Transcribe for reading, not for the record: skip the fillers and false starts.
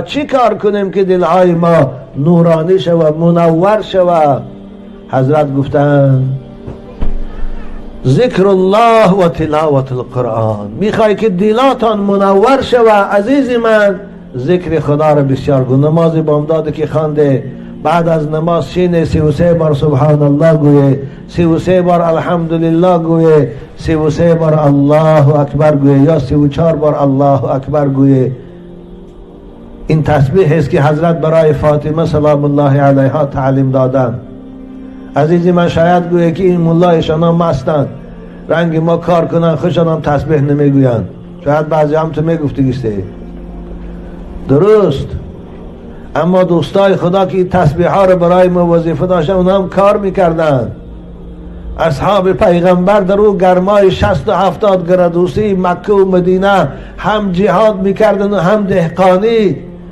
چی کار کنیم که دلهای ما نورانی شود، منور شود؟ حضرت گفتند ذکر الله و تلاوت القرآن. میخوای که دلاتان منور شود عزیز من، ذکر خدا را بسیار گو. نماز بامداد که خوانده، بعد از نماز شینه 33 بار سبحان الله گویه، 33 بار الحمدلله گویه، 33 بار الله اکبر گویه یا 34 بار الله اکبر گویه. این تسبیح است که حضرت برای فاطمه سلام الله علیها تعلیم دادن. عزیزی من، شاید گویه که این ملایشان هم مستند، رنگ ما کار کنن، خوشان هم تسبیح نمیگویند. شاید بعضی هم تو میگفتی گسته درست، اما دوستای خدا که این تسبیح ها رو برای ما وظیفه داشتن، اونا هم کار میکردن. اصحاب پیغمبر در او گرمای 60 و 70 گردوسی مکه و مدینه هم جهاد میکردن و هم دهقانی.